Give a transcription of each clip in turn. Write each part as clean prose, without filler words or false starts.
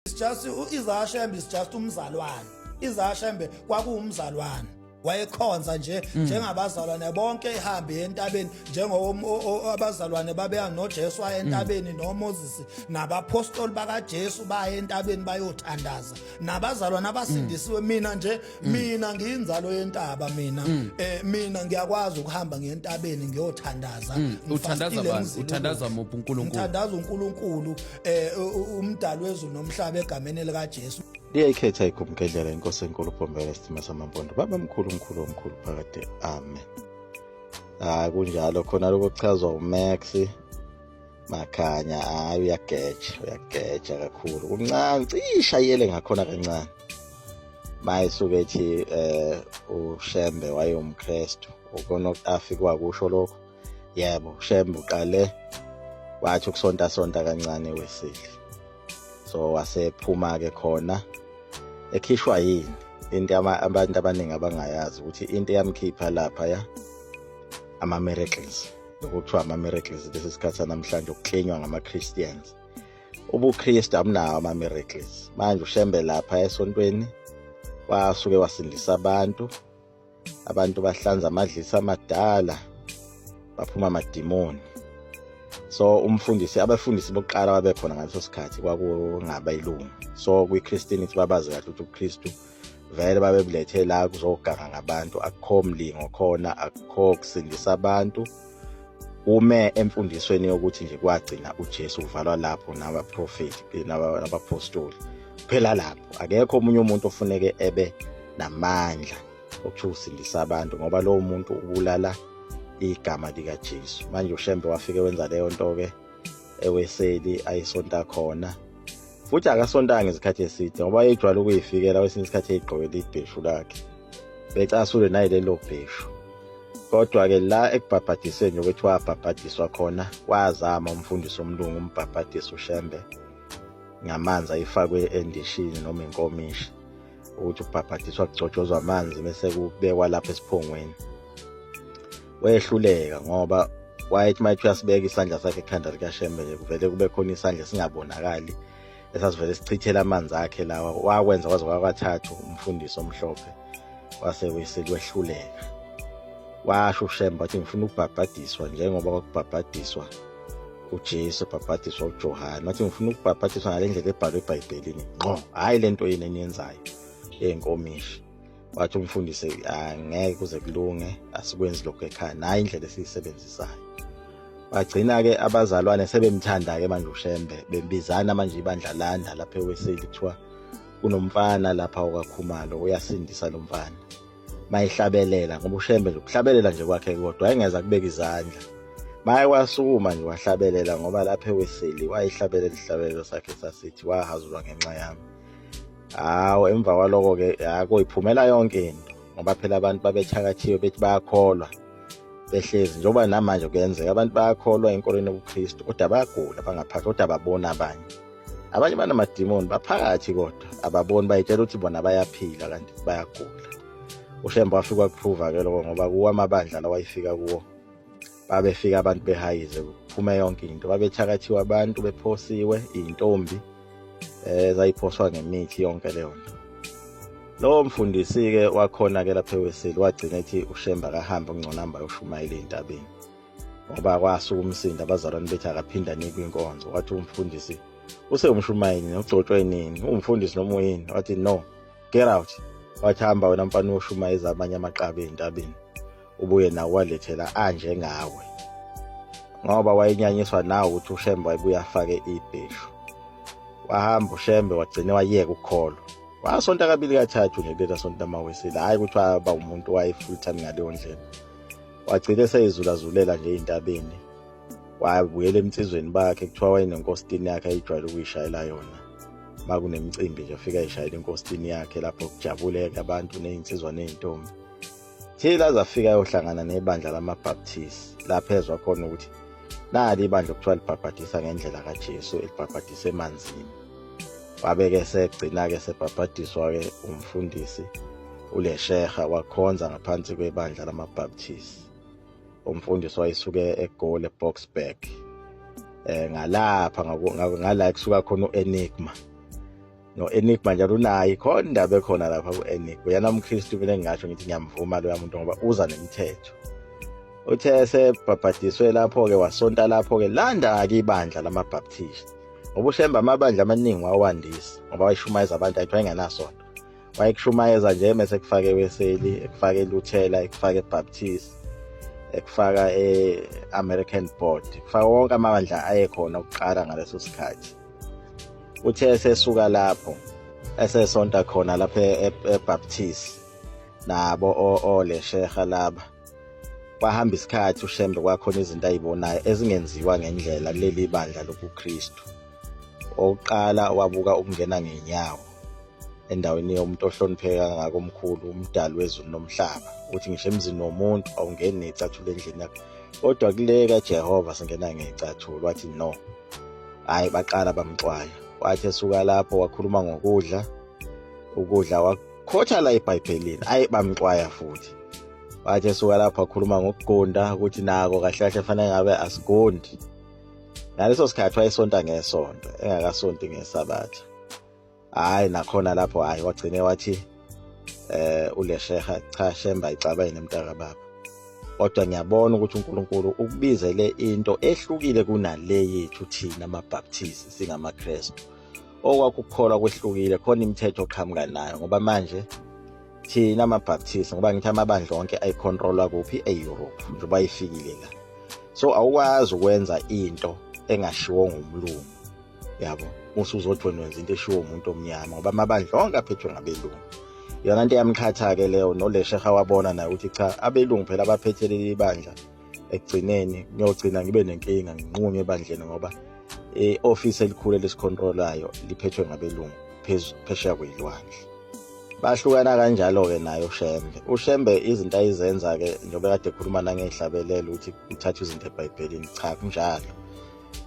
It's just uIsaiah Shembe is just umzalwane. Isaiah Shembe kwakuwumzalwane. Wayekhonza nje njengabazalwane bonke ehambe entabeni njengoba abazalwane babeya noJesu waye entabeni noMoses nabapostoli bakaJesu baye entabeni bayothandaza nabazalwane abasindisiwe. Mina nje, mina ngiyinzalo yentaba mina. Mina ngiyakwazi ukuhamba ngiye entabeni ngiyothandaza. Uthandaza Ngifastile, bani? ngizile Uthandaza ukudla. muphi uNkulunkulu? Ngithandaza uNkulunkulu, umdali wezulu nomhlaba, egameni lika Jesu. Liyayikhetha igumgedlela inkosi enkulu Bhombela isitima samampondo, baba mkhulu, mkhulu omkhulu phakade, amen. Hayi, kunjalo khona lokho kuchazwa uMax Makhanya. Hayi, uyageja, uyageja kakhulu, kuncane cisha yele ngakhona kancane. Mayisuke ethi uShembe wayewumKristu, ukona afika wakusho lokho. Yebo, uShembe uqale wathi ukusonta sonta kancane wesili, so wasephuma ke khona ekhishwa yini into abantu abaningi abangayazi ukuthi into eyamkhipha lapha ya ama miracles, okuthiwa ama miracles lesi sikhathi sanamhlanje, ukuklinywa ngama Christians. UbuKristu abunawo ama miracles. Manje uShembe lapha esontweni wasuke wasindisa abantu, abantu bahlanza amadlisa amadala, baphuma amadimoni. So umfundisi, abafundisi bokuqala babekhona ngaleso sikhathi kwakungaba ilungu. So kwi-Christianity babazi kahle ukuthi ubuKristu vele babebulethe la kuzoganga ngabantu, akukho mlingo khona, akukho kusindisa abantu. Ume emfundisweni yokuthi nje kwagcina uJesu, uvalwa lapho nabaprofeti nabapostoli, phela lapho akekho omunye umuntu ofuneke ebe namandla okuthiwa usindisa abantu, ngoba lowo muntu ubulala igama likaJesu. Manje uShembe wafike wenza leyo nto ke eWeseli ayisonta khona, futhi akasontanga isikhathi eside ngoba wayejwayele ukuyifikela kwesinye isikhathi eyigqokela ibheshu lakhe, becasule nayilelo bheshu. Kodwa-ke la ekubhabhadiseni ukuthi wabhabhadiswa khona, wazama umfundisi omlungu umbhabhadisa uShembe ngamanzi ayifakwe endishini noma inkomishi, ukuthi ubhabhadiswa kugcotshozwa amanzi bese kubekwa lapha esiphongweni. Wehluleka ngoba wayethi uma ethi uyasibeka isandla sakhe ekhanda likaShembe nje, kuvele kube khona isandla esingabonakali esasivele sichithela amanzi akhe lawa. Wakwenza kwaze kwakathathu umfundisi omhlophe wase wehluleka. Washo uShembe wathi, "Ngifuna ukubhabhadiswa njengoba kwakubhabhadiswa uJesu, ebhabhadiswa uJohane." Wathi, "Ngifuna ukubhabhadiswa ngale ndlela ebhalwe eBhayibhelini ngqo, hhayi le nto yini eniyenzayo ey'nkomishi." Wathi umfundisi, "Angeke kuze kulunge, asikwenzi lokho ekhaya, nayi indlela esiyisebenzisayo." Bagcina-ke abazalwane sebemthanda-ke manje uShembe, bembizana manje ibandla landa lapha eWeseli, kuthiwa kunomfana lapha okaKhumalo, uyasindisa lo mfana mayihlabelela, ngoba uShembe nje ukuhlabelela nje kwakhe kodwa wayengeza kubeka izandla. Maye wasukuma nje wahlabelela, ngoba lapha eWeseli wayihlabelela isihlabelelo sakhe sasithi, "Wahazulwa ngenxa yami." Hawu, emva kwaloko-ke akoyiphumela yonke into, ngoba phela abantu babethakathiwe bethi bayakholwa behlezi, njengoba namanje kuyenzeka, abantu bayakholwa enkolweni yobuKristu kodwa bayagula bangaphakathi, kodwa babona abanye, abanye banamadimoni baphakathi kodwa ababoni, bayitshela ukuthi bona bayaphila kanti bayagula. UShembe wafika wakuprova-ke lokho, ngoba kuwo amabandla lawa ayefika kuwo babefika abantu behayize, kuphume yonke into, babethakathiwe abantu, bephosiwe iy'ntombi zayiphoswa ngemithi, yonke leyo nto. Lowo mfundisi-ke wakhona-ke lapha eWeseli wagcina ethi uShembe akahambe, kungcono hamba ayoshumayela ey'ntabeni, ngoba kwasuka umsindo, abazalwane bethi akaphinda anikwe inkonzo. Wathi umfundisi, "Usewumshumayeli, ugcotshwe nini? Uwumfundisi noma uyini?" Wathi, "No, get out." Wathi, "Hamba wena mfana, uyoshumayeza amanye amaqaba ey'ntabeni, ubuye nawo walethela anjengawe," ngoba wayenyanyiswa nawo ukuthi uShembe wayebuye afake ibheshu. Wahamba uShembe, wagcine wayeka ukukholwa, wasonta kabili kathathu nje kulela sonto lamawesile. Hhayi ukuthi waba umuntu waye-full time ngaleyo ndlela, wagcine seyizulazulela nje ey'ntabeni, wabuyela emnsizweni bakhe. Kuthiwa wayenenkositini yakhe ayijwayele ukuyishayela yona uma kunemicimbi nje, afika ayishayela inkositini yakhe lapho kujabuleke abantu ney'nsizwa ney'ntombi. Thile aze afika ayohlangana nebandla lamaBaptist, lapho ezwa khona ukuthi nali ibandla okuthiwa libhabhadisa ngendlela kaJesu, elibhabhadisa emanzini. Wabe-ke segcina-ke sebhabhadiswa-ke umfundisi uLesheha, wakhonza ngaphansi kwebandla lamaBaptist. Umfundisi wayisuke eGoli, eBoksburg, ngalapha ngala kusuka khona uEnigma. No-Enigma njalo unayo ikhona indaba ekhona lapha ku-Enigma. Uyena umKristu mina engingasho ngithi ngiyamvuma loya muntu ngoba uza nemithetho. Uthe esebhabhadiswe lapho-ke wasonta lapho-ke landa-ke ibandla lamaBaptist. Ngoba uShembe amabandla amaningi wawandisa ngoba wayeshumayeza abantu athi wayengenasonto. Wayekushumayeza nje mese kufake eWeseli, ekufake eLuthela, ekufake eBaptist, ekufaka e-American Board, kufaka wonke amabandla ayekhona ukuqala ngaleso sikhathi. Uthe esesuka lapho esesonta khona lapha eBaptist nabo olesheha laba kwahamba isikhathi uShembe kwakhona izinto ayibonayo ezingenziwa ngendlela kuleli bandla lobuKristu. Okokuqala wabuka ukungena ngenyawo endaweni yomuntu ohlonipheke kangaka omkhulu umdali wezulu nomhlaba uthi ngisho emzini womuntu awungeni necathulo endlini yakho kodwa kule kaJehova singena ngecathulo wathi no hayi baqala bamxwaya wathi esuka lapho wakhuluma ngokudla ukudla wakhotha la eBhayibhelini ayi bamxwaya futhi wathi esuka lapho wakhuluma ngokugunda ukuthi nako kahle kahle fanele ngabe asigundi ngaleso sikhathi wayesonta ngesonto engakasonti ngesabatha hayi nakhona lapho hayi wagcine wathi eh ulesheha cha shemba ixabene mntaka baba kodwa ngiyabona ukuthi uNkulunkulu ukubizele into ehlukile kunale yethu thina amaBaptist singamaKristu okwakho ukukholwa kwehlukile khona imithetho oqhamuka nayo ngoba manje thina amaBaptist ngoba ngithi amabandla onke ayicontrolwa kuphi e-Europe njengoba ifikile la so awukwazi ukwenza into engashiwo ngumlungu yabo usuzothi wena wenza into eshiwo umuntu omnyama ngoba amabandla onke aphethwe ngabelungu yona nto yamqhatha-ke leyo nolesheha wabona naye ukuthi cha abelungu phela abaphethe leli bandla ekugcineni ngiyogcina ngibe nenkinga nginqunywe ebandleni ngoba i-ofisi elikhulu elisikhontrolayo liphethwe ngabelungu phesheya kweyilwandle bahlukana kanjalo-ke naye ushembe ushembe izinto ayizenza-ke njengoba kade ekhuluma nangey'hlabelelo ukuthi kuthathwa izinto ebhayibhelini cha kunjalo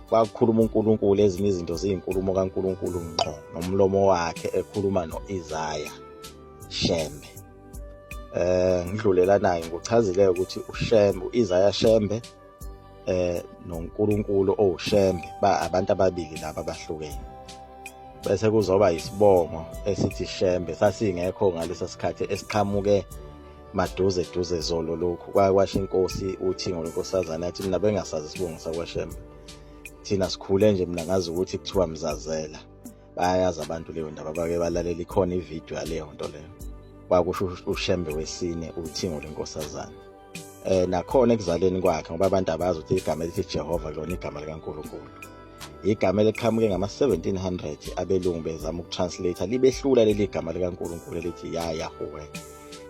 kwakukhuluma uNkulunkulu ezinye izinto ziyinkulumo kaNkulunkulu ngqo nomlomo wakhe ekhuluma no-Isaya Shembe eh ngidlulela naye ngikuchazile ukuthi uShembe uIsaya Shembe eh noNkulunkulu owuShembe ba abantu ababili laba abahlukene bese kuzoba isibongo esithi Shembe sasingekho ngalesa sikhathi esiqhamuke maduze duze zolo lokhu kwakwasho inkosi uthingo lwenkosazana yathi mina bengasazi isibongo sakwaShembe thina sikhule nje mina ngazi ukuthi kuthiwa mzazela bayayazi abantu leyo ndaba bake balalela ikhona ividiyo yaleyo nto leyo kwakusho uShembe wesine uthingo lwenkosazana eh nakhona ekuzaleni kwakhe ngoba abantu abazi ukuthi igama elithi Jehova kulona igama likaNkulunkulu igama eliqhamuke ngama-1700 abelungu bezama ukutranslate libehlula leli gama likaNkulunkulu elithi ya Yahweh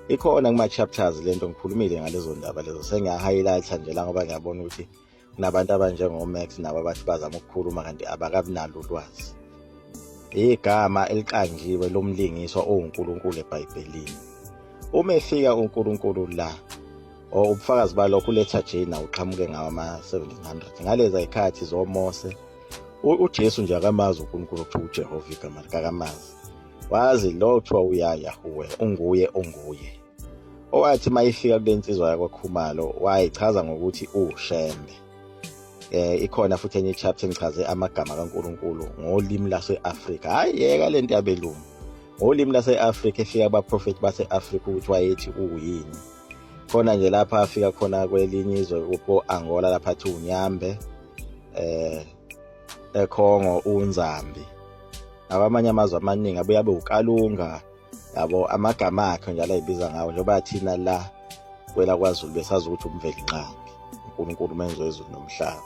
ikhona kuma-chapters lento ngikhulumile ngalezo ndaba lezo sengiya-highlighta nje la ngoba ngiyabona ukuthi kunabantu abanjengo-Max nabo abathi bazama ukukhuluma kanti abakabinalo ulwazi igama eliqanjiwe lomlingiswa owuNkulunkulu eBhayibhelini uma efika uNkulunkulu la ubufakazi balokho uletha J nawo uqhamuke ngawo ama-1700 ngaleza zikhathi zoMose uJesu nje akamazi uNkulunkulu okuthiwa uJehova igama likakamazi wazi lo kuthiwa uya Yahuwe unguye onguye owathi mayifika kule nsizwa yakwaKhumalo wayichaza ngokuthi uShembe eh ikhona futhi enye chapter engichaze amagama kaNkuluNkulu ngolimi lase-Afrika hayi yeka lento yabelungu ngolimi lase-Afrika efika kubaprofethi base-Afrika ukuthi wayethi uyini khona nje lapha afika khona kwelinye izwe ko-Angola lapha athi unyambe eh eKhongo uNzambi nakwamanye amazwe amaningi abuye abe uKalunga yabo amagama akhe njalo ayibiza ngawo njengoba thina la kwela kwaZulu besazi ukuthi uMvelinqangi uNkulunkulu menzi wezulu nomhlaba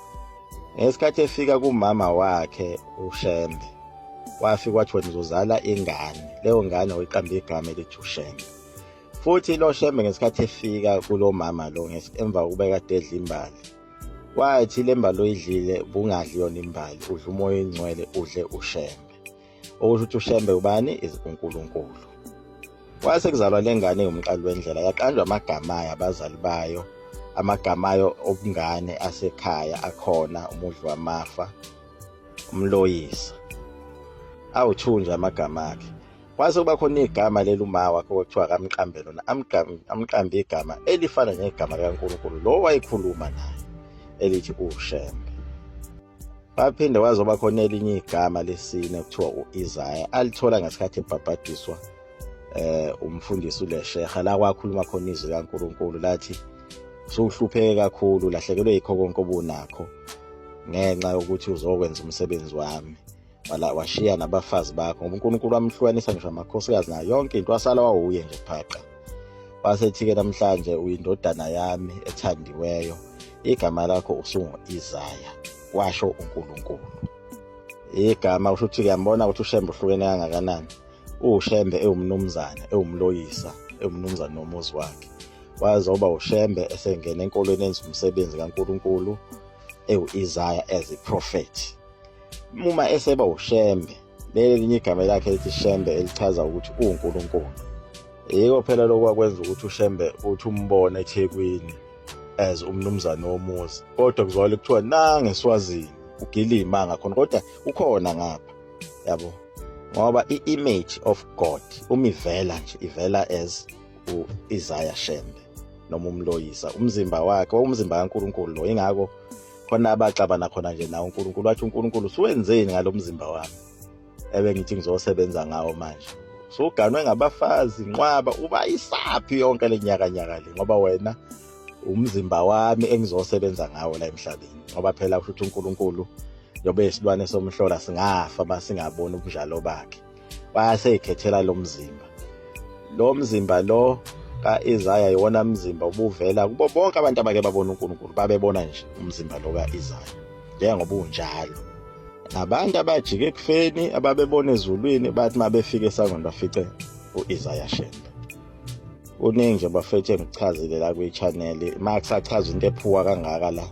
ngesikhathi efika kumama wakhe uShembe wafika wathi wena uzozala ingane leyo ngane wayiqamba igama elithi uShembe futhi lo Shembe ngesikhathi efika kulo mama lo emva kokuba kade edla imbali wathi le mbali oyidlile bungadli yona imbali udla umoya oyingcwele udle uShembe okusho ukuthi uShembe ubani is uNkulunkulu kwase kuzalwa lengane engumqali wendlela yaqanjwa amagama ayo abazali bayo amagama ayo obungane asekhaya akhona umudli wamafa umloyisa awuthunja amagama akhe kwase kuba khona igama leli uma wakhe okuthiwa akamqambe lona amqambe igama elifana negama likaNkulunkulu lo wayekhuluma naye elithi uShembe. Waphinde wazoba khona elinye igama lesine kuthiwa u-Isaya alithola ngesikhathi ebhabhadiswa umfundisi uLesheha la kwakhuluma khona izwi kaNkuluNkulu lathi usuhlupheke kakhulu ulahlekelwe yikho konke obunakho ngenxa yokuthi uzokwenza umsebenzi wami wala washiya nabafazi bakho ngoba uNkulunkulu wamhlukanisa ngisho amakhosikazi nayo yonke into wasala wawuye nje phaqa wasethi-ke namhlanje uyindodana yami ethandiweyo igama lakho usungu-Isaya washo uNkulunkulu igama usho ukuthi kuyambona ukuthi uShembe uhlukene kangakanani uShembe ewumnumzane ewumloyisa ewumnumzane nomuzi wakhe wazoba uShembe esengena enkolweni enza umsebenzi kaNkulunkulu ewu-Isaya as a prophet uma eseba uShembe leli elinye igama lakhe elithi Shembe elichaza ukuthi uwuNkulunkulu yiko phela lokhu akwenza ukuthi uShembe uthi umbone eThekwini as umnumzane womuzi kodwa kuzwakala kuthiwa nangeSwazini ugilima ngakhona kodwa ukhona ngapha yabo ngoba i-image of God uma ivela nje ivela as u-Isaiah Shembe noma umloyisa umzimba wakhe umzimba kaNkulunkulu lo ingakho khona abaxabana khona nje nawo uNkulunkulu wathi uNkulunkulu usuwenzeni ngalo mzimba wami ebe ngithi ngizosebenza ngawo manje usuganwe ngabafazi nqwaba ubayisaphi yonke le nyakanyaka le ngoba wena umzimba wami engizosebenza ngawo la emhlabeni ngoba phela kusho ukuthi uNkulunkulu njengoba isilwane somhlola singafa masingaboni ubunjalo bakhe wayeseyikhethela lo mzimba lo mzimba lo ka-Isaya iwona mzimba ubuvela kubo bonke abantu abake babona uNkulunkulu babebona nje umzimba lo ka-Isaya njengoba unjalo nabantu abajike ekufeni ababebona ezulwini bathi uma befika esangweni bafice u-Isaya Shembe kuningi nje bafethu engikuchazile la kwi-channel uma kusachaza into ephuwa kangaka la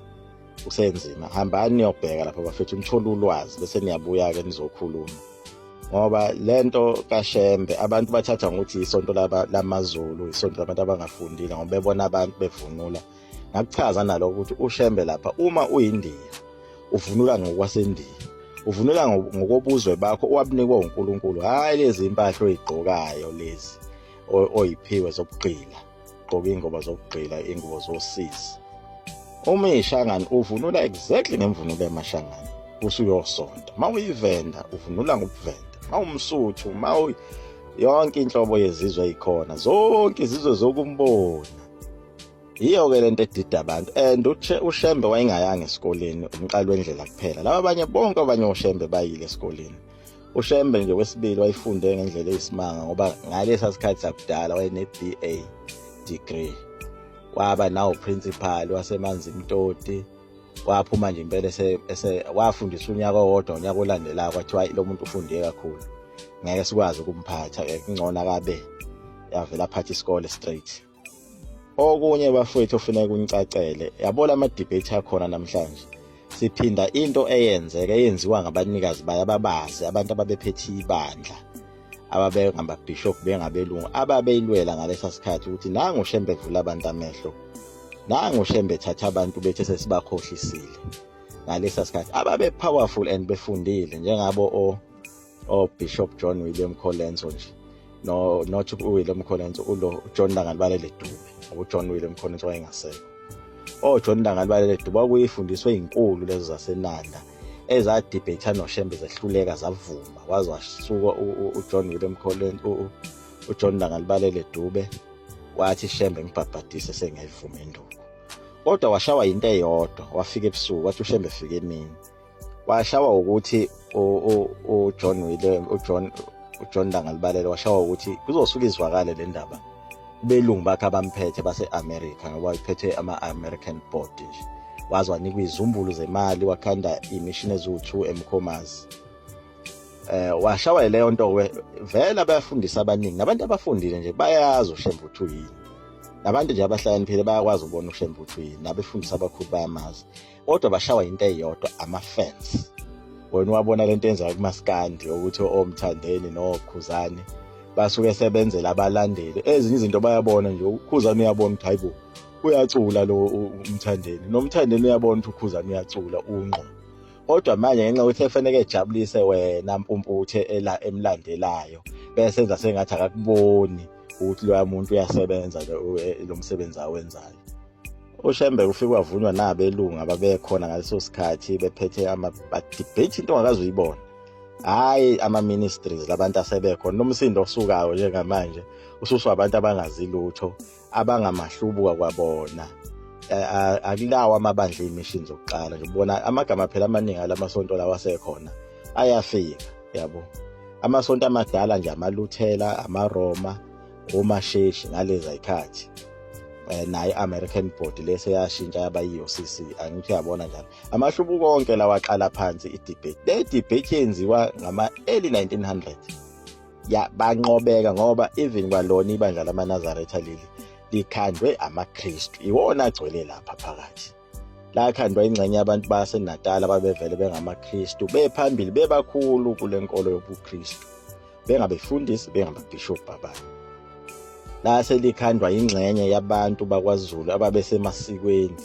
kusenzima hambani niyobheka lapha bafethu nithole ulwazi bese niyabuya-ke nizokhuluma ngoba lento kaShembe abantu bathatha ngokuthi isonto lamaZulu isonto labantu abangafundile ngoba bebona abantu bevunula ngakuchaza nalokho ukuthi uShembe lapha uma uyiNdiya uvunula ngokwaseNdiya uvunula ngokobuzwe bakho owabunikwa uNkulunkulu hhayi lezi impahla oyigqokayo lezi oyiphiwe zobugqila gqoka iy'ngubo zokugqila iy'ngubo zosizi uma uyishangane uvunula exactly ngemvunulo yamashangane usuyosonta uma uyivenda uvunula ngokuvenda uma umsuthu uma yonke inhlobo yezizwe ikhona zonke izizwe zokumbona yiyo-ke lento edida abantu and uShembe wayengayanga esikoleni umqali wendlela kuphela laba abanye bonke abanye oShembe bayile esikoleni uShembe nje wesibili wayifunde ngendlela eyisimanga ngoba ngalesa sikhathi sakudala wayene-BA degree waba nawo principal waseManzimtoti waphuma nje impela ese wafundisa unyaka owodwa unyaka olandelayo kwathiwa lo muntu ufunde kakhulu ngeke sikwazi ukumphatha kungcono akabe yavela aphatha isikole straight Okunye bafowethu ofuneka kunicacele, yabo lama debate akhona namhlanje. Siphinda into eyenzeka eyenziwa ngabanikazi bayo ababazi abantu ababephethe ibandla ababengababhishobhu bengabelungu ababeyilwela ngalesa sikhathi ukuthi nangu Shembe evula abantu amehlo nangu Shembe ethatha abantu bethu esesibakhohlisile ngalesa sikhathi ababe powerful and befundile njengabo o o Bishop John William Colenso nje no not uWilliam Colenso ulo John Langalibalele Dube uJohn William Colenso wayengasekho o John Langalibalele Dube kwakuyifundiswe izinkulu lezo zaseNanda ezadebate noShembe zehluleka zavuma waze wasuka uJohn William Colenso uJohn Langalibalele Dube wathi Shembe ngibhabhadise sengiyayivuma induku kodwa washawa into eyodwa wafika ebusuku wathi uShembe fika emini washawa ukuthi uJohn William uJohn uJohn Langalibalele washawa ukuthi kuzosuka izwakale le ndaba kubelungu bakhe abamphethe base-America ngoba iphethe ama-American board nje waze wanikwa izumbulu zemali wakhanda iy'mishini eziwu-2 eMkhomazi washawa leyo nto vele abayafundisa abaningi nabantu abafundile nje bayazi uShembe ukuthi uyini nabantu nje abahlakaniphile bayakwazi ukubona uShembe ukuthi uyini nabefundisi abakhulu bayamazi kodwa bashawa into eyodwa ama-fans wena wabona lento enzeka kumaskandi ukuthi omthandeni nokhuzani basuke sebenzela abalandeli ezinye izinto bayabona nje ukhuzani uyabona ukuthi hayibo uyacula lo umthandeni nomthandeni uyabona ukuthi ukhuzani uyacula unqo kodwa manje ngenxa yokuthi efanele ejabulise wena mpumputhe ela emlandelayo bese enza sengathi akakuboni ukuthi loya muntu uyasebenza lo msebenzi awenzayo. UShembe ufike wavunywa nabelungu ababekhona ngaleso sikhathi bephethe ama debate into ongakaze uyibona. Hhayi ama-ministries labantu asebekhona nomsindo osukayo njengamanje ususwa abantu abangazi lutho abangamahlubuka kwabona. Akulawo amabandla ey'mission zokuqala nje ubona amagama phela amaningi alamasonto lawa asekhona ayafika yabo. Amasonto amadala nje amaLuthela, amaRoma, omasheshi ngaleza ikhathi nayo i-American Board lese yashintsha yaba yi-UCC angithi uyabona njalo amahlubuko onke lawa aqala phansi i-debate. Le debate yenziwa ngama-early 1900 ya banqobeka ngoba even kwalona ibandla lamaNazaretha leli likhandwe amaKristu iwona agcwele lapha phakathi. Lakhandwa ingxenye yabantu baseNatal ababevele bengamaKristu bephambili bebakhulu kule nkolo yobuKristu bengabefundisi bengababhishobhi abanye. Lase likhandwa ingxenye yabantu bakwaZulu ababesemasikweni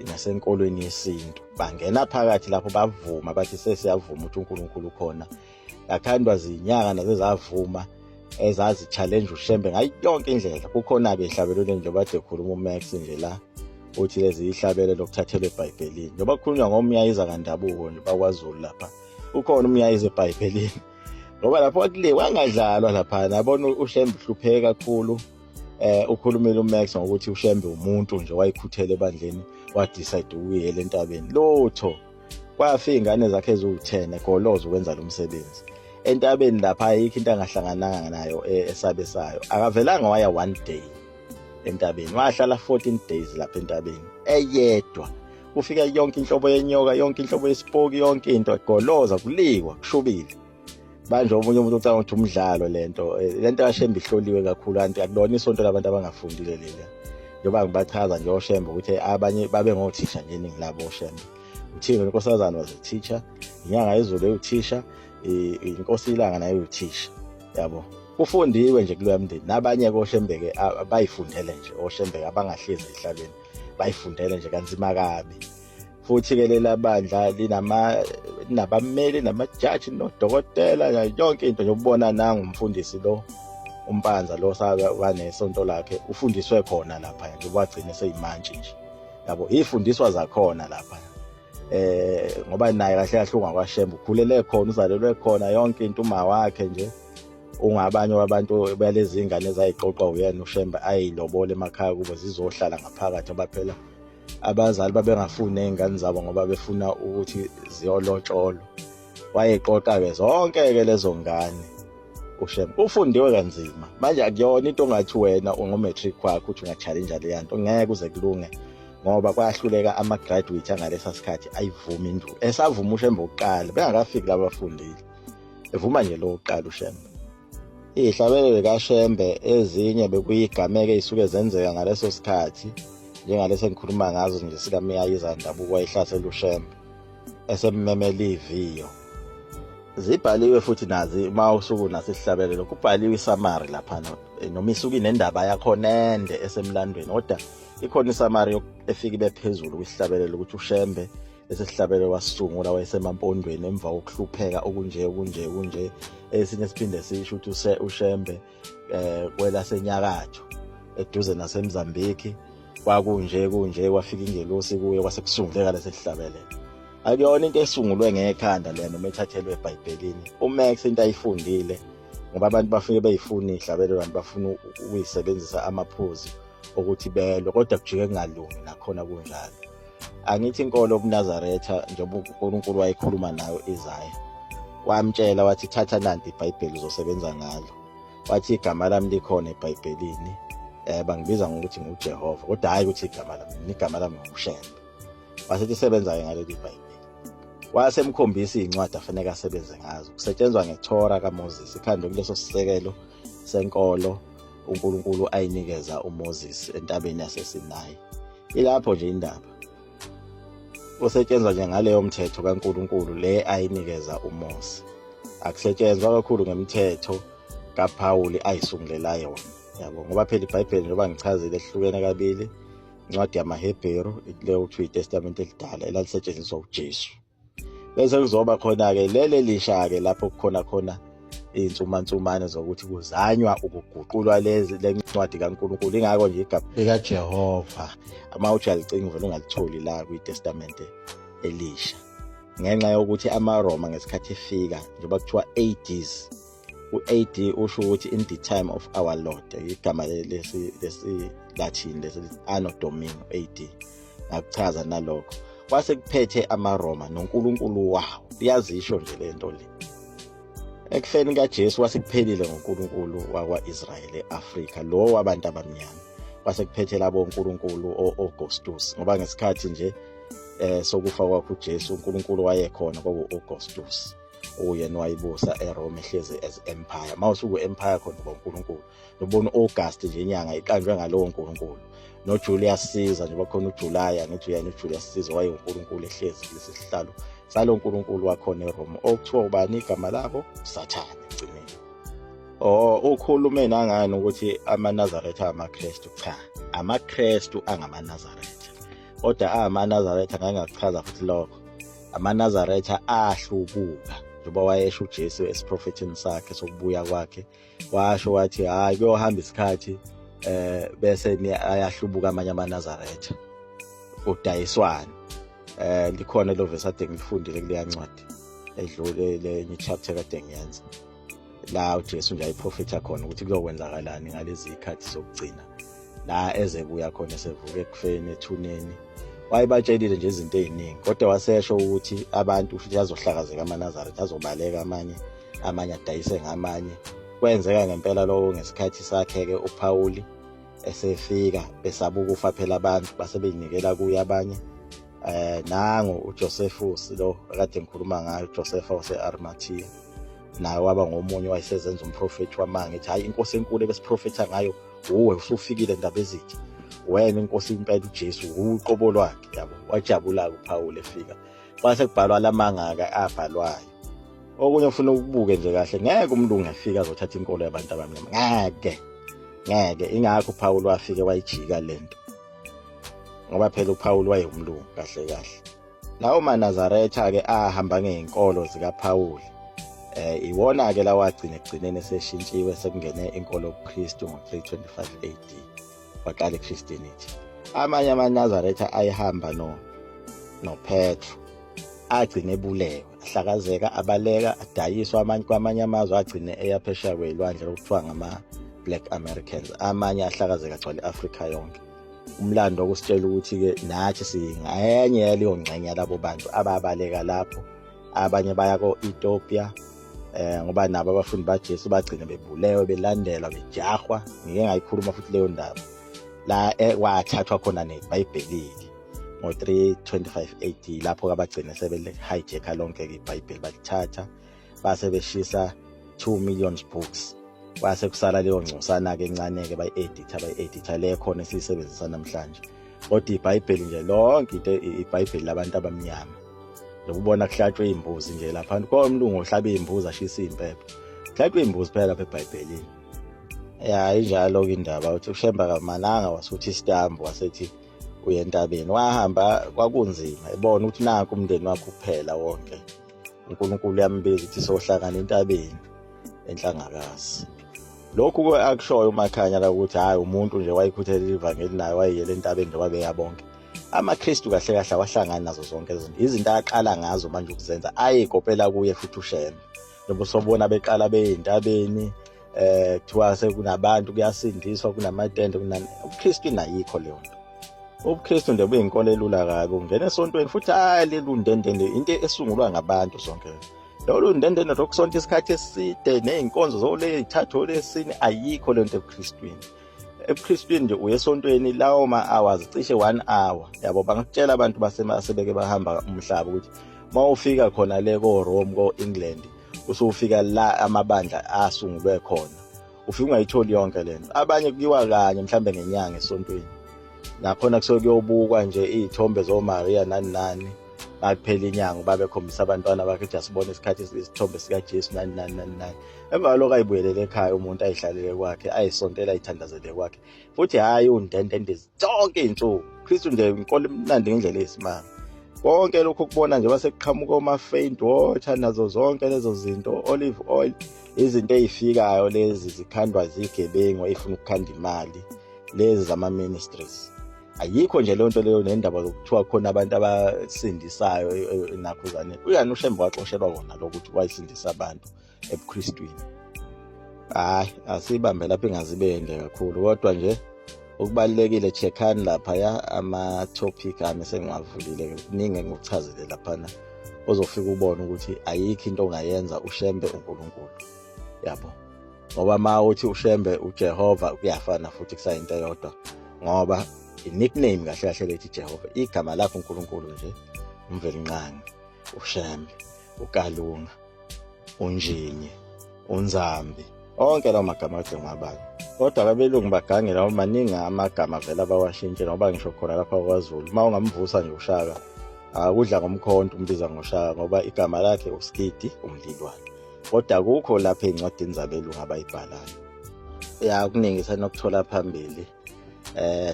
nasenkolweni yesintu bangena phakathi lapho bavuma bathi sesiyavuma ukuthi uNkulunkulu ukhona. Lakhandwa zinyanga nazo ezavuma ezazi-challenge uShembe ngayo yonke indlela. Kukhona-ke ehlabelweni njengoba kade khuluma uMax nje la uthi lezi ihlabelo lokuthathelwa eBhayibhelini njengoba kukhulunywa ngomyayiza kandabuko nje bakwaZulu lapha ukhona umyayiza eBhayibhelini ngoba lapho kwakule wangadlalwa lapha nabona uShembe uhlupheke kakhulu. Ukhulumile uMax ngokuthi uShembe umuntu nje wayikhuthele ebandleni wa-decide ukuyela entabeni lutho. Kwafika ingane zakhe eziwu-10 egoloza ukwenza lo msebenzi entabeni lapha ayikho into angahlangananga nayo esabesayo. Akavelanga waya one day entabeni, wahlala 14 days lapha entabeni eyedwa. Kufika yonke inhlobo yenyoka, yonke inhlobo yesipoki, yonke into egoloza kuliwa kushubile. Manje omunye umuntu ucabanga ukuthi umdlalo lento lento kaShembe ihloliwe kakhulu kanti akulona isonto labantu abangafundile leli. Njengoba ngibachaza nje oShembe ukuthi abanye babe ngothisha nje iningi labo oShembe. Uthini uNkosazana was a teacher, inyanga yezulu eyuthisha, inkosi ilanga nayo eyuthisha. Yabo. Kufundiwe nje kuloya mndeni nabanye koShembe ke bayifundele nje oShembe abangahlezi ehlalweni bayifundele nje kanzima kabi. Futhi ke lela bandla linabameli namajaji nodokotela yonke into nje ubona nangu umfundisi lo uMpanza lo sabanesonto lakhe ufundiswe khona lapha nje wagcina seyimantshi nje yabo ifundiswa zakhona lapha ngoba naye kahle kahle ungakwaShembe ukhulele khona uzalelwe khona yonke into uma wakhe nje ungabanye wabantu balezi ingane ezayiqoqwa uyena uShembe ayilobola emakhaya kubo zizohlala ngaphakathi ngoba phela abazali babengafuni nezingane zabo ngoba befuna ukuthi ziyolotsholwa. Wayeqoqa-ke zonke-ke lezo ngane uShembe ufundiwe kanzima. Manje akuyona into ongathi wena ungu-matric wakho uthi unga-challenge leya nto, ngeke uze kulunge ngoba kwahluleka ama-graduate angalesa sikhathi ayivuma induku esavuma uShembe wokuqala bengakafiki laba bafundile evuma nje lo wokuqala uShembe. Iy'hlabelelo likaShembe ezinye bekuyigameko ey'suke zenzeka ngaleso sikhathi njengalesi engikhuluma ngazo nje sikaMiyayiza Ndabuko wayehlasela uShembe esemmemela iviyo. Zibhaliwe futhi nazi uma usuke unaso isihlabelelo kubhaliwe isamari laphana noma isuke inendaba yakhona ende esemlandweni kodwa ikhona isamari efika ibe phezulu kwisihlabelelo ukuthi uShembe esihlabelelo wasisungula wayesemampondweni emva kokuhlupheka okunje okunje okunje. Esinye siphinde sisho ukuthi uShembe kwelasenyakatho eduze naseMozambique kwakunje kunje kwafika ingelosi kuye kwase kusunguleka lesi sihlabelelo. Akuyona into esungulwe ngekhanda le noma ethathelwe eBhayibhelini. uMax into ayifundile ngoba abantu bafike beyifuna ihlabelelo abantu bafuna ukuyisebenzisa amaphuzu ukuthi belwe kodwa kujike kungalungi nakhona kunjalo. Angithi inkolo yobuNazaretha njengoba uNkulunkulu wayekhuluma nayo Isaya wamtshela wathi thatha nanti iBhayibheli uzosebenza ngalo. Wathi igama lami likhona eBhayibhelini bangibiza ngokuthi nguJehova kodwa hayi ukuthi igama lami igama lami nguShembe. Wasethi sebenza-ke ngaleli Bhayibheli. Wasemkhombisa iy'ncwadi afanele asebenze ngazo. Kusetshenzwa ngeThora kaMoses ikhandwe kuleso sisekelo senkolo uNkulunkulu ayinikeza uMoses entabeni yaseSinayi. Ilapho nje indaba. Kusetshenzwa nje ngaleyo mthetho kaNkulunkulu le ayinikeza uMose. Akusetshenzwa kakhulu ngemthetho kaPawuli ayisungulela yona. Yabo ngoba phela iBhayibheli njengoba ngichazile ehlukene kabili incwadi yamaHebheru leyo kuthiwa iTestament elidala elalisetshenziswa uJesu. Bese kuzoba khona-ke leli elisha-ke lapho kukhona khona Iy'nsumansumane zokuthi kuzanywa ukuguqulwa lezi lencwadi kaNkulunkulu, ingakho nje igama likaJehova uma uthi uyalicinga uvele ungalitholi la kwiTestamente elisha, ngenxa yokuthi amaRoma ngesikhathi efika, njengoba kuthiwa ADs, u-AD usho ukuthi in the time of our Lord, igama lesi Latin lesi Anno Domini AD. Ngakuchaza nalokho, kwase kuphethe amaRoma noNkulunkulu wawo, liyazisho nje lento le. Ekufeni kaJesu kwase kuphelile ngoNkulunkulu wakwa-Israyeli e-Afrika, lo wabantu abamnyama, kwase kuphethe labo onkulunkulu o-Augustus, ngoba ngesikhathi nje sokufa kwakhe uJesu, uNkulunkulu wayekhona kwaku-Augustus, uyena wayibusa eRome ehlezi as empire. Mawusuku empire khona uba uNkulunkulu, nobona uAugust nje inyanga iqanjwe ngalowo nkulunkulu, noJulius Caesar njengoba khona uJuly, angithi uyena uJulius Caesar wayengunkulunkulu ehlezi kulesi sihlalo salo nkulunkulu wakhona eRome okuthiwa ubani igama labo, Sathane ekugcineni. Oh, ukhulume nangani ukuthi amaNazaretha amaKristu? Cha, amaKristu angamaNazaretha, kodwa amaNazaretha ngake ngakuchaza futhi lokho, amaNazaretha ahlubuka njengoba wayesho uJesu esiprofethini sakhe sokubuya kwakhe, washo wathi hayi, kuyohamba isikhathi bese ayahlubuka amanye amaNazaretha, udayiswana. Likhona lo verse ade ngilifundile kuleya ncwadi edlule, lenye chapter kade ngiyenza la uJesu nje ayiprofetha khona ukuthi kuyokwenzakalani ngalezi zikhathi zokugcina la eze kuya khona sevuka ekufeni ethuneni. Wayebatshelile nje izinto eziningi, kodwa wasesho ukuthi abantu futhi azohlakazeka amaNazaretha, azobaleka amanye, amanye adayise ngamanye. Kwenzeka ngempela lokho ngesikhathi sakhe-ke uPawuli esefika, besaba ukufa phela abantu, base beyinikela kuye abanye. Nangu uJosephus lo akade ngikhuluma ngayo, uJosepha wase-Arimathea, naye waba ngomunye wayesezenza umprofethi wamanga, ethi hayi, inkosi enkulu ebesiprofetha ngayo uwe, usufikile ndaba ezithi wena inkosi impela uJesu uqobo lwakhe, yabo. Wajabula-ke uPawuli efika, kwase kubhalwa lamangaka abhalwayo. Okunye ufuna ukubuke nje kahle, ngeke umlungu efika azothatha inkolo yabantu abamnyama, ngeke, ngeke. Ingakho uPaul wafike wayijika lento, ngoba phela uPaul wayewumlungu kahle kahle. Lawo maNazaretha ke ahamba ngey'nkolo zikaPaul, iwona ke lawa agcina ekugcineni eseshintshiwe, sekungene inkolo yobuKristu ngo-325 AD, waqala iChristianity. Amanye amaNazaretha ayehamba no noPetro agcine ebulewe, ahlakazeka, abaleka, adayiswa amanye kwamanye amazwe, agcine eya phesheya kwelwandle okuthiwa ngama-Black Americans. Amanye ahlakazeka agcwale i-Afrika yonke. Umlando okusitshela ukuthi-ke nathi singenye yaleyo ngxenye yalabo bantu ababaleka lapho. Abanye baya ko-Ethiopia, ngoba nabo abafundi baJesu bagcine bebulewe, belandelwa, bejahwa. Ngike ngayikhuluma futhi leyo ndaba la kwathathwa khona neBhayibheli ngo-325 AD, lapho abagcine sebele-hijacka lonke-ke iBhayibheli, balithatha base beshisa 2 million books, kwase kusala leyo ngcosana-ke encane-ke, bayi-editha, bayi-editha le khona esiyisebenzisa namhlanje. Kodwa iBhayibheli nje lonke, into iBhayibheli labantu abamnyama, lokubona kuhlatshwe iy'mbuzi nje lapha, komlungu ohlaba iy'mbuzi ashisa iy'mpepho, kuhlatshwe iy'mbuzi phela lapha eBhayibhelini. Ya, injalo-ke indaba. Uthi uShembe kamananga wasuthi isitambu, wasethi uye entabeni, wahamba kwakunzima, ebona ukuthi nanku umndeni wakhe kuphela wonke, uNkulunkulu uyambiza ukuthi sohlangana entabeni enhlangakazi. Lokhu akushoyo uMakhanya la ukuthi hayi, umuntu nje wayikhuthalela ivangeli naye wayeyela entabeni njengoba beya bonke amaKristu, kahle kahle awahlangani nazo zonke izinto, izinto aqala ngazo manje ukuzenza ayikopela kuye futhi uShembe, njengoba sobona beqala beyintabeni, kuthiwa sekunabantu, kuyasindiswa, kunamatende, kunani. UbuKristu inayikho leyo nto. UbuKristu nje buyinkolo elula kabi, ungena esontweni futhi hayi, lelu ndendende into esungulwa ngabantu zonke, lolu ndendende lokusonta isikhathi eside ney'nkonzo zoley'thathu olesine, ayikho lento ebuKristwini. EbuKristwini nje uye esontweni lawo ma-hours, cishe 1 hour, yabo. Bangakutshela abantu basebeke bahamba umhlaba ukuthi uma ufika khona le ko-Rome, ko-England, usufika la amabandla asungulwe khona, ufike ungayitholi yonke lento. Abanye kuyiwa kanye mhlambe ngenyanga esontweni, nakhona kusuke kuyobukwa nje iy'thombe zoMaria nani nani. Makuphela inyanga babekhombisa abantwana bakhe ukuthi asibone isikhathi isithombe sikaJesu nani nani nani nani. Emva kwalokho ayibuyelele ekhaya, umuntu ayihlalele kwakhe, ayisontele, ayithandazele kwakhe, futhi hhayi undendende zonke iy'nsuku. Kristu nje inkolo imnandi ngendlela eyisimanga. Konke lokhu kubona nje basekuqhamuka oma-faint water nazo zonke lezo zinto, olive oil, izinto ey'fikayo lezi zikhandwa zigebengu ey'funa ukukhanda imali lezi zama-ministries. Ayikho nje leyo nto leyo, nendaba zokuthiwa khona abantu abasindisayo enakhuzane. Uyani uShembe waxoshelwa kona lokuthi wayesindisa abantu ebuKristwini. Hayi, asibambe lapho ingazibende kakhulu, kodwa nje okubalulekile, checkani laphaya ama-topic ami sengiwavulile, kuningi engikuchazile laphana, ozofika ubone ukuthi ayikho into ongayenza uShembe uNkulunkulu, yabo. Ngoba ma uthi uShembe uJehova kuyafana futhi, kusayinto eyodwa, ngoba i-nickname kahle kahle lethi Jehova, igama lakho uNkulunkulu nje, uMvelinqangi, uShembe, uKalunga, uNjinye, uNzambi, onke lawo magama kade ngiwabala. Kodwa abelungu bagange lawo, maningi amagama vele abawashintshe, ngoba ngisho khona lapha kwaZulu uma ungamvusa nje uShaka, akudla ngomkhonto umbiza ngoShaka, ngoba igama lakhe uSigidi uMlilwane, kodwa akukho lapha ey'ncwadini zabelungu abayibhalayo. Ya, kuningi sanokuthola phambili.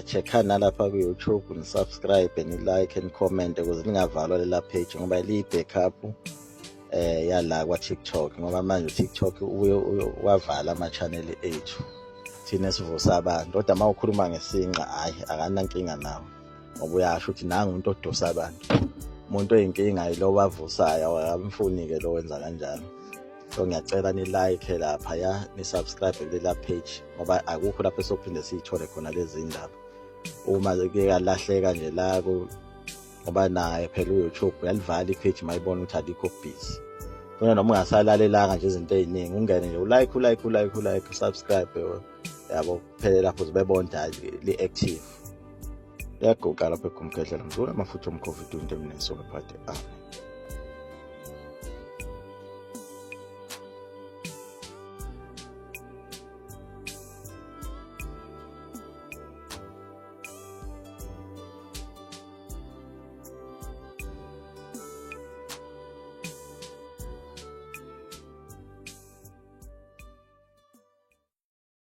Check-a nalapha ku-YouTube, ni-subscribe, ni-like, ni-comment ukuze ningavalwa lela page, ngoba liyi-backup yala kwa-TikTok, ngoba manje u-TikTok uye wavala ama-channel ethu thina esivusa abantu. Kodwa uma ukhuluma ngesinqa, hhayi, akanankinga nawe, ngoba uyasho ukuthi nangu umuntu odosa abantu, umuntu oyinkinga yilo wavusayo, akamfuni-ke lo wenza kanjalo. So ngiyacela ni-like laphaya, ni-subscribe kulela page, ngoba akukho lapho esophinde siyithole khona lezi ndaba uma kuye kalahleka nje la, ngoba naye phela u-YouTube uyalivala i-page uma ibona ukuthi alikho busy. Funa noma ungasalalelanga nje izinto ey'ningi, ungene nje ulike, ulike, ulike, ulike, usubscribe, yabo, kuphele lapho, uzibebona ukuthi li-active. Liyaguqa lapho egumgedlela mzula amafutha omkhovi into emneso phakathi. Amen.